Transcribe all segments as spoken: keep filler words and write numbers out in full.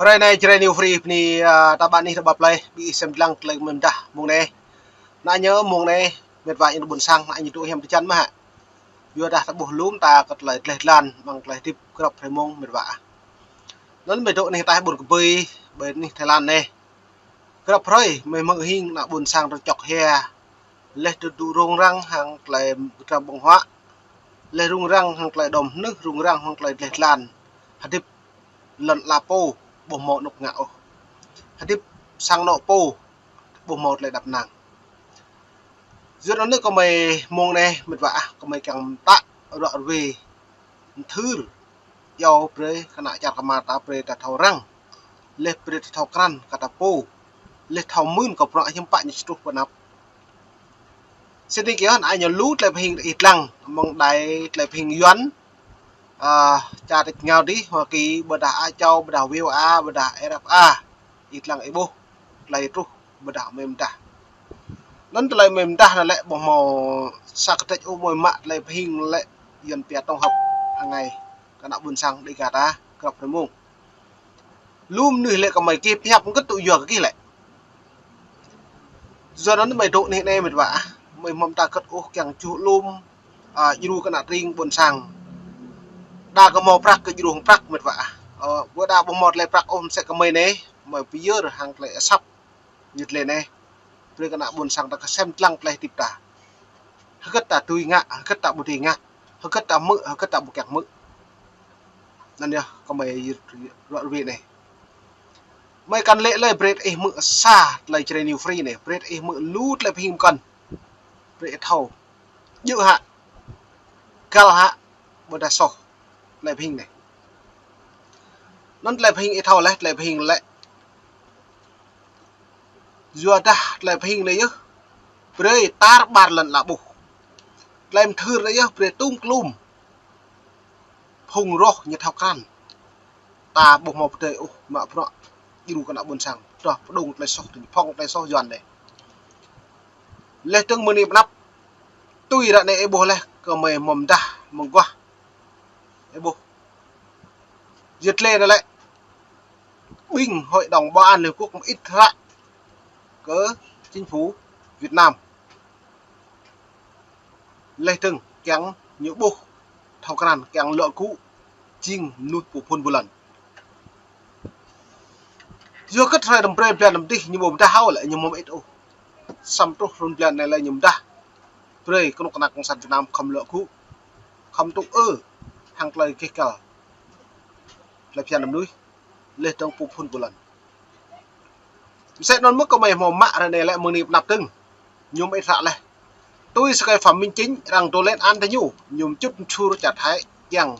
Hrơi anai Jrai New Free bơni, a, ta ƀă anih ta ƀă plơi, ƀing ih sem lăng tơlơi mơ̆ng dah mông anai. Anai ñu mông anai, mĕt wa ƀôn sang, anai ñu tŭ hiam tơčan mơ̆ hă. Yua dah ta ƀuh lŏm ta kơ tơlơi dleh dlan, mơ̆ng tơlơi hơdip grăp hrơi mông mĕt wa. Anŭn mơi dŏ anih ataih ƀôn kơbơi, ƀơi anih Thái Lan anai. Grăp hrơi mơi hmư̆ hing ană ƀôn sang tơčŏk hia. Laih dơ̆ng tŭ rŭng răng hăng tơlơi kơtram ƀơ̆ng huă. Laih rŭng răng hăng tơlơi đom hnưh, rŭng răng hăng tơlơi dleh dlan. Hơdip lŏn ala pô, ƀu hmâo anŏ ngă ôh. Hơdip sang anŏ pô, ƀu hmâo tơlơi đăp năng. Yua anŭn kơmơi mông anai, mĕt wa ah, kơmơi kiăng mơtă ruă ruê, mơthưr, iâu brơi kơ ană čar kơmar ta brơi ta thâo răng. Laih brơi ta thâo krăn kơ ta pô. Laih thâo mưn kơ bruă hiư̆m pă ñu truh pơ anăp. Sĭt nik yơh, anai ñu lu tơlơi pơhing ih lăng, mơ̆ng đai tơlơi pơhing Yuan, a, čar tơčô ngao dih, Hoa Kỳ, ƀôdah Á Châu, ƀôdah U S A, ƀôdah Ơ Rôp, ih lăng ih ƀuh, tơlơi truh, ƀôdah mơi mơdah. Anŭn tơlơi mơi mơdah anŭn lĕ ƀu hmâo sa kơdrĕč ôh mơi mă tơlơi pơhing lĕ Yuan pia tổng hợp hàng ngày. Kơ ană ƀôn sang Đêga ta, grăp hrơi mông. Lu mơnuih lĕ kơmơi kih pơhiăp hơget tŭ yua kơ kih lĕ. Yua anŭn mơi dŏ anih anai mĕt wa ah. Mơi hmâo mơta hơget ôh kiăng čuh lŏm, a, djru kơ ană tring ƀôn sang. Đa kơ hmâo prăk kơ djru hăng prăk mĕt wa ah. Ơ, ƀu đa ƀu hmâo tơlơi prăk ôh mơsĕ kơmơi anai, mơi pơyơr hăng tơlơi asăp. Ñu tơlơi anai. Brơi kơ ană ƀôn sang ta kơ sem lăng tơlơi hơdip ta. Hơget ta dưi ngă, hơget ta ƀu dưi ngă. Hơget ta hmư̆, hơget ta ƀu kiăng hmư̆. Anŭn yơh, kơmơi ruă ruê anai. Mơi kăn lĕ lơi brơi ih hmư̆ sa tơlơi Jrai New Free anai. Brơi ih hmư̆ lu tơlơi pơhing pơkŏn. Brơi ih thâo. Djơ̆ hă. Găl hă. Ƀôdah soh. Tơlơi pơhing anai. Anŭn tơlơi pơhing ih thâo laih, tơlơi pơhing lĕ. Yua dah tơlơi pơhing anai yơh. Brơi tar ƀar lŏn ala ƀuh. Tơlơi mơthưr anai yơh, brơi tŭm klum. Phung roh ñu thâo krăn. Ta ƀu hmâo pơdơi ôh, mă bruă. Djru kơ ană ƀôn sang. Tơdah pơdŏng tơlơi soh, tơña phŏng tơlơi soh Yuan anai. Laih dơ̆ng mơni pơnăp. Tui ră anai ih ƀuh laih, kơmơi hmâo mơdah, mơguah. Ih ƀuh. Yua tơlơi anŭn lĕ. Ƀing Hội đồng Bảo an Liên Hợp Quốc mơit hră kơ chính phủ Việt Nam. Laih dơ̆ng kiăng ñu ƀuh thâo krăn kiăng lŏ gŭ jing mơnuih pơphun ƀu lŏn. Yua hơget hrơi đăm brơi blan đăm dih ñu ƀu mơdah hao lĕ ñu hmâo mơit ôh. Samơ̆ truh hrun blan anai lĕ ñu mơdah. Brơi kơnuk kơna cộng sản Việt Nam khŏm lŏ gŭ. Khŏm tŭ ư hăng tơlơi gêh găl. Tơlơi phiăn đăm mơnuih. Laih dơ̆ng pơphun ƀu lŏn. Mơsĕ anŭn mơ̆ kơmơi hmâo mă ră anai lĕ mơni pơnăp dơ̆ng. Ñu mơit hră laih. Tui sơkai Phạm Minh Chính arăng dŏ lên án tơ ñu. Ñu mơčŭt mơčur čar Thái kiăng.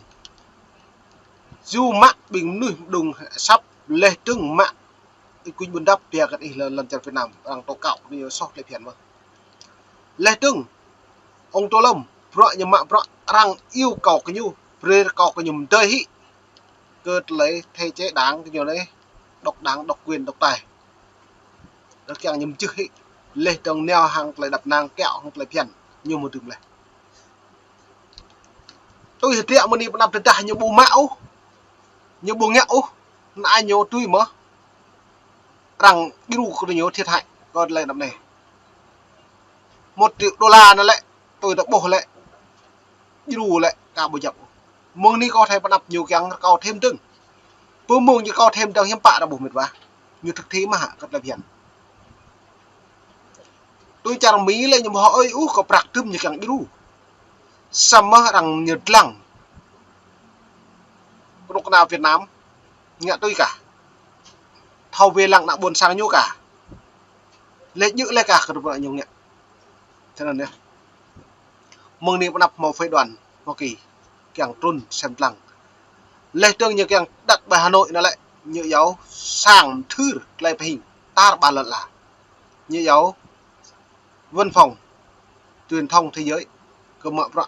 Yua mă ƀing mơnuih mơđung asăp laih dơ̆ng mă ih kuñ ƀôn dăp pia kơ ih lŏn, lŏn čar Việt Nam. Arăng tŏ kâo kơ ñu soh tơlơi phiăn mơ̆. Laih dơ̆ng, ông Tô Lâm, bruă ñu mă bruă arăng iâu kâo kơ ñu, brơi kâo kơ ñu mơdơi hĭ. Kơ tơlơi thể chế đảng kơ ñu anai, độc đảng, độc quyền, độc tài. Arăng kiăng ñu mơjưh hĭ. Laih dơ̆ng nao hăng tơlơi đăp năng kiaŏ hăng tơlơi phiăn. Ñu mơ̆ dưm laih. Tui hơdră mơni pơnăp tơdah ñu ƀu mă ôh. Ñu ƀu ngă ôh. Anai ñu tui mơ̆. Arăng djru kơ ñu thiệt hại. Kơ tơlơi anăp anai. Một triệu đô la anŭn lĕ. Tui ta ƀuh lĕ. Djru lĕ. Ka ƀu djăp ôh. Mơ̆ng anai kâo thâo pơnăp ñu kiăng rơkâo thêm dơ̆ng. Pơ mơ̆ng ñu rơkâo thêm dơ̆ng hiư̆m pă ta ƀuh mĕt wa. Ñu thực thi mơ̆ hă kơ tơlơi phiăn. Tui čar Mi lĕ ñu ƀu hơơi ôh kơ prăk tơm ñu kiăng djru. Samơ̆ arăng ñu dlăng. Kơnuk kơna Việt Nam ngă tui kah. Thâo wai lăng ană ƀôn sang ñu kah. Lĕ djơ̆ lĕ kah kơ bruă ñu ngă. Tui anŭn yơh. Mơ̆ng anai pơnăp hmâo phái đoàn Hoa Kỳ kiăng trŭn sem lăng. Laih dơ̆ng ñu kiăng đăt ƀơi Hà Nội anŭn lĕ ñu iâu sang mơthưr tơlơi pơhing tar ƀar lŏn ala. Ñu iâu văn phòng truyền thông thế giới kơ mă bruă.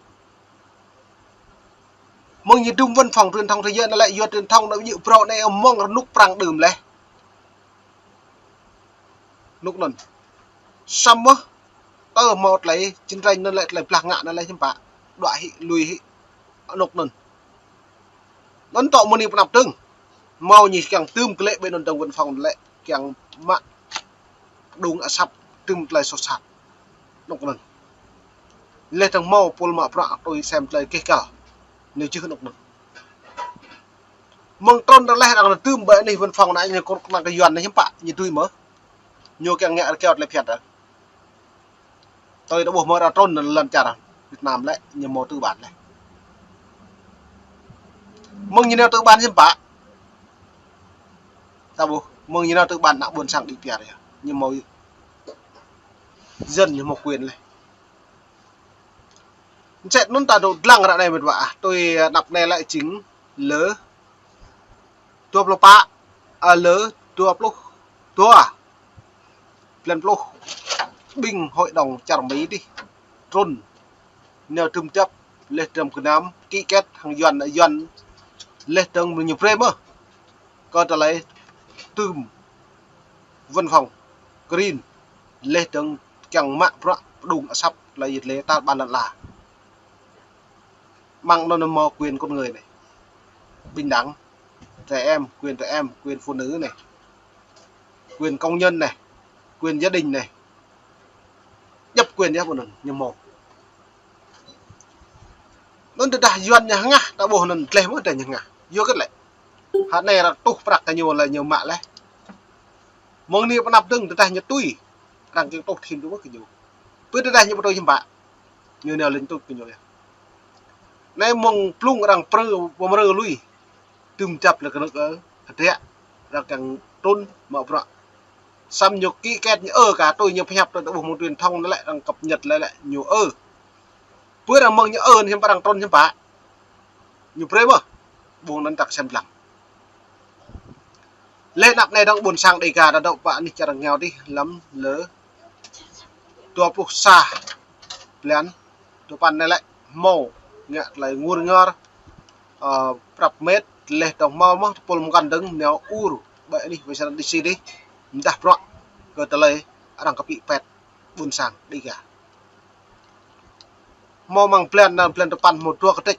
Mơ̆ng ñu dŭm văn phòng truyền thông thế giới anŭn lĕ yua truyền thông anŭn ñu brơi anai mơ̆ng rơnŭk prăng đưm laih. Rơnŭk anŭn. Samơ̆ tơ hmâo tơlơi chiến tranh anŭn lĕ tơlơi blah ngă anŭn lĕ hiư̆m pă. Đuaĭ hĭ, lui hĭ. Rơnŭk anŭn. Anŭn tŏ mơni pơnăp dơ̆ng. Hmâo ñu kiăng tưm klĕ ƀơi anŭn dơ̆ng văn phòng lĕ kiăng mă đung asăp tưm tơlơi soh sat. Anŭn kơnơ̆ng. Leh dơ̆ng hmâo pul mă bruă tui sem tơlơi keh kăl. Ñu jưh anŭn kơnơ̆ng. Mơ̆ng trŭn ră leh arăng tưm ƀơi anih văn phòng anai ñu kơnơ̆ng kơ Yuan anai hiư̆m pă ñu tui mơ̆. Ñu kiăng ngă rơkiaŏ tơlơi phiăn ră. Tui ta ƀuh mơ̆ arăng trŭn lŏn čar Việt Nam lĕ ñu hmâo tư bản leh. Mơ̆ng ñu nao tư bản hiư̆m pă. Ta ƀuh mơ̆ng ñu nao tư bản ană ƀôn sang đĭ piar yơh. Ñu hmâo dân ñu hmâo quyền leh. Sĕt anŭn ta dŏ dlăng ră anai mĕt wa ah. Tui anăp anai lĕ jing lơ dua pluh pă, a, lơ dua pluh dua. Blan pluh ƀing hội đồng čar Mi dih trŭn nao tơm dăp leh dơ̆ng gơnam ký kết hăng Yuan, Yuan leh dơ̆ng mơ̆ng ñu brơi mơ̆ kơ tơlơi tưm văn phòng green leh dơ̆ng kiăng mă bruă pơđung asăp tơlơi yit lĕ tar ƀar lăn ala. Mơ̆ng anŭn hmâo quyền con người anai, bình đẳng, trẻ em, quyền trẻ em, quyền phụ nữ anai, quyền công nhân anai, quyền gia đình anai. Djŏp quyền yơh ƀơi anŭn ñu hmâo. Anŭn tơdah Yuan ñu hơngah, ta ƀuh anŭn tleh mơ̆ tơdah ñu hơngah. Yua kơ lĕ. Hă anai arăng tuh prăk kơ ñu lĕ ñu mă leh. Mơ̆ng anai pơ anăp dơ̆ng tơdah ñu tui. Arăng kiăng tuh thim tui kơ ñu. Pơ tơdah ñu ƀu tui hiư̆m pă. Ñu nao lĕ ñu tuh kơ ñu yơh. Anai mơ̆ng blung arăng prơ, pơmrơ lui. Tơm dăp lĕ kơnơ̆ng ơ, hơdră, arăng kiăng trŭn mă bruă. Samơ̆ ñu ký kết ñu ơ kơ tui ñu pơhiăp tui ta ƀuh mơ̆ng truyền thông anai lĕ arăng cập nhật lĕ lĕ ñu ơ. Pơ arăng mơ̆ng ñu ơ anai hiư̆m pă arăng trŭn hiư̆m pă. Ñu brơi mơ̆. Ƀuh anŭn ta kơsem lăng. Leh anăp anai dơ̆ng ƀôn sang Đêga ta dŏ pơ anih čar rơngiao dih lăm lơ dua pluh sa blan dua păn anai lĕ hmâo ngă tơlơi ngur ngor, ơ, prăp met leh dơ̆ng hmâo mơ̆ tơpul mơkăn dơ̆ng nao ur ƀơi anih Washington D C dih mơdah bruă kơ tơlơi arăng kơpĭ pet ƀôn sang Đêga. Hmâo mơ̆ng blan anŭn blan dua păn hmâo dua kơtrĕč.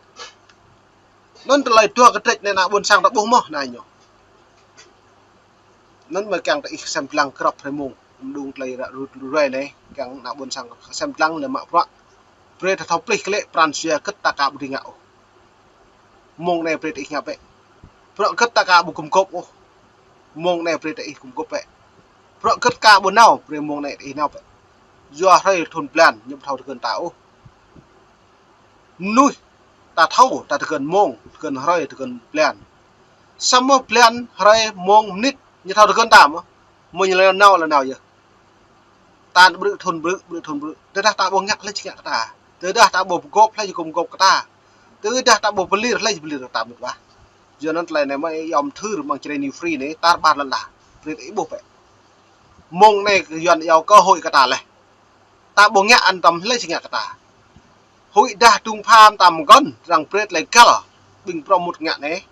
Anŭn tơlơi dua kơtrĕč anai ană ƀôn sang ta ƀuh mơ̆ anai ñu. Anŭn mơ̆ kiăng ta ih kơsem lăng krăp hrơi mông. Mơ̆ng đung tơlơi ră ruai anai kiăng ană ƀôn sang kơsem lăng lĕ mă bruă. Brơi ta thâo plih klĕ pran jua gĭt ta ka ƀu dưi ngă ôh. Mông anai brơi ta ih ngă bĕ. Bruă gĭt ta ka ƀu gum gôp ôh. Mông anai brơi ta ih gum gôp bĕ. Bruă gĭt ka ƀu nao, brơi mông anai ta ih nao bĕ. Yua hrơi thŭn blan ñu ƀu thâo tơgơ̆n ta ôh. Mơnuih ta thâo, ta tơgơ̆n mông, tơgơ̆n hrơi, tơgơ̆n blan. Samơ̆ blan, hrơi, mông, mơnit, ñu thâo tơgơ̆n ta mơ̆. Mơ̆ ñu lĕ nao lĕ nao yơh. Tan brư̆ thŭn brư̆, brư̆ thŭn brư̆. Tơdah ta ƀu ngă hlơi či ngă kơ ta. Tơdah ta ƀu gum gôp hlơi či gum gôp kơ ta. Tơdah ta ƀu pơlir hlơi či pơlir kơ ta mơ̆ ƀah. Yua anŭn tơlơi anai mơ̆ yom thưr mơ̆ng čơrê New Free anai tar ƀar lăn ala. Brơi ta ih ƀuh bĕ. Mông anai kơ Yuan iâu cơ hội kơ ta leh. Ta ƀu ngă anŭn tơm hlơi či ngă kơ ta. Huĭ dah tŭng pham tam gŏn, arăng brơi tơlơi găl. Ƀing prŏ mŭt ngă anai.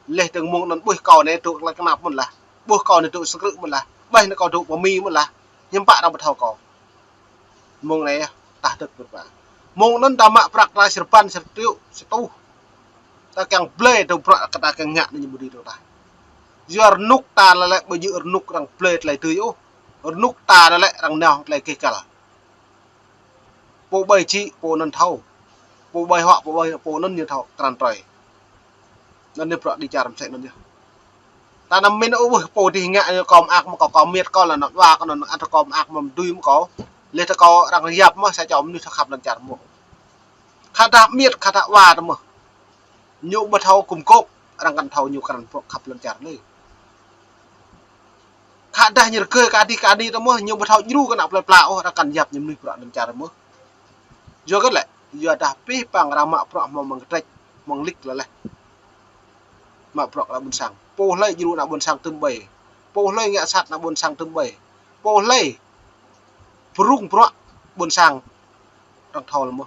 Leh dơ̆ng mông anŭn ƀuh kâo anai dŏ tơlơi kơnap mơ̆n lah. Ƀuh kâo anai dŏ sơkrư̆ mơ̆n lah. Ƀuh anai kâo dŏ pơ Mi mơ̆n lah. Hiư̆m pă arăng ƀu thâo kâo. Mông anai yơh, tah dơ̆t mơ̆n pă. Mông anŭn ta mă prăk ta sơrbăn sơtriu sơtuh. Ta kiăng blơi dơ̆ng bruă kơ ta kiăng ngă anai ñu ƀu dưi dơ̆ng tah. Yua rơnŭk ta lĕ lĕ ƀu djơ̆ rơnŭk arăng blơi tơlơi tui ôh. Rơnŭk ta lĕ lĕ arăng nao tơlơi keh kăl. Pô ƀơi čĭ, pô anŭn thâo. Pô ƀơi huă, pô ƀơi, pô anŭn ñu thâo krăn trơi. Anŭn anai bruă đĭ čar mơsĕ anŭn yơh. Ta anăm min ôh, pô dih ngă ñu kâo mơak mơ̆ kâo, kâo miêt kâo lĕ anŭn wa kâo anŭn ăt kâo mơak mơ̆ mơdui mơ̆ kâo. Leh ta kâo arăng yap mơ̆ sa čô mơnuih thâo khăp lŏn čar mơ̆. Khă dah miêt, khă dah wa ta mơ̆. Ñu ƀu thâo gum gôp, arăng kăn thâo ñu krăn bruă khăp lŏn čar lĕ. Khă dah ñu rơgơi kơ adih kơ anih ta mơ̆, ñu ƀu thâo djru kơ ană plơi pla ôh, arăng kăn yap ñu mơnuih bruă lŏn čar mơ̆. Yua kơ lĕ, yua dah pih pang arăng mă bruă hmâo mơ̆ng kơtrĕč, mơ̆ng lik lĕ leh. Mă bruă kơ ană ƀôn sang. Pô hlơi djru ană ƀôn sang tơm ƀai. Pô hlơi ngă sat ană ƀôn sang tơm ƀai. Pô hlơi pơrŭng bruă ƀôn sang arăng thâo lĕ mơ̆.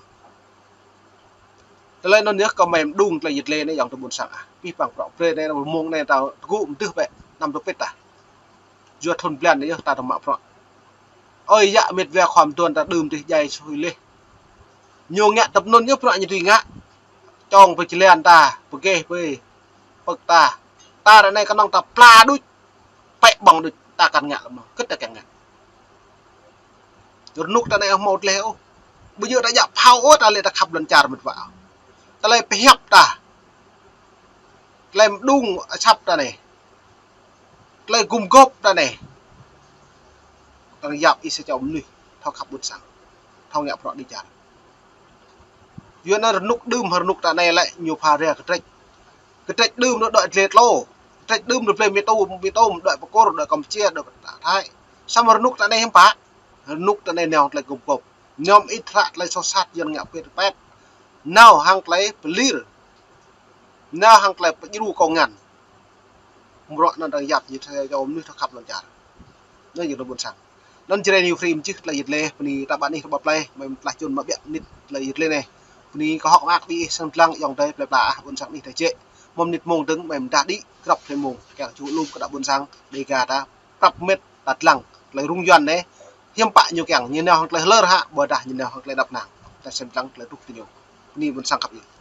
Tơlơi anŭn yơh kơ mơi mơđung tơlơi yit lĕ anai yŏng tơ ƀôn sang ah. Pih pang bruă brơi anai mông anai ta tơgŭ mơdưh bĕ, anăm tơpĭt tah. Yua thŭn blan anai yơh ta tơ mă bruă. Ơi yă mĕt wa khua mơduôn ta đưm dih djai sui leh. Ñu ngă tơpă anŭn yơh bruă ñu tui ngă. Čong pơ čơlan ta, pơgêh pơ pơk ta. Ta ră anai kơnơ̆ng ta pla đôč, pĕ ƀơ̆ng đôč, ta kăn ngă lơ̆m anŭn, kơ ta kiăng ngă. Rơnŭk ta anai hmâo tơlơi ôh. Ƀu djơ̆ ta djă phao ôh, ta lĕ ta khăp lŏn čar mĕt wa. Tơlơi pơhiăp ta. Tơlơi mơđung asăp ta anai. Tơlơi gum gôp ta anai. Arăng yap ih sa čô mơnuih thâo khăp ƀôn sang, thâo ngă bruă đĭ čar. Yua anŭn rơnŭk đưm, rơnŭk ta anai lĕ ñu pha rai kơtrĕč. Kơtrĕč đưm ñu đuaĭ dlê tlô. Kơtrĕč đưm ñu blơi Mi Tu, Mi Tu đuaĭ pơkôr, đuaĭ Kampuchia, đuaĭ Thái. Samơ̆ rơnŭk ta anai hiư̆m pă? Rơnŭk ta anai nao hăng tơlơi gum gôp. Ñom ih tơlơi soh sat Yuan ngă pĕt pĕt. Nao hăng tơlơi pơlir. Nao hăng tơlơi pơdjru kông ngăn. Bruă anŭn arăng yap ñu sa čô mơnuih thâo khăp lŏn čar. Anŭn yơh ƀôn sang. Anŭn Jrai New Free mơčih tơlơi yơh lĕ, bơni ta ƀă anih rơbâo plei, mơ̆ng tơlơi čun mă biă mơnit tơlơi yơh lĕ anai. Bơni kơ hŏk mơak ƀing ih sang dlăng ayŏng adơi plei pla ah ƀôn sang anih ta jĕ. Mơ̆ng mơnit mông dơ̆ng mơ̆ng mơdah đĭ, krăp tơlơi mông, kiăng ču lum kơ ta ƀôn sang, Dega ta, prăp mĕt ta dlăng, tơlơi rŭng Yuan anai, hiư̆m pă ñu kiăng, ñu nao hăng tơlơi hlơr hă, ƀôdah ñu nao hăng tơlơi đăp năng. Ta sem dlăng tơlơi truh tơ ñu. Bơni ƀôn sang khăp yơh.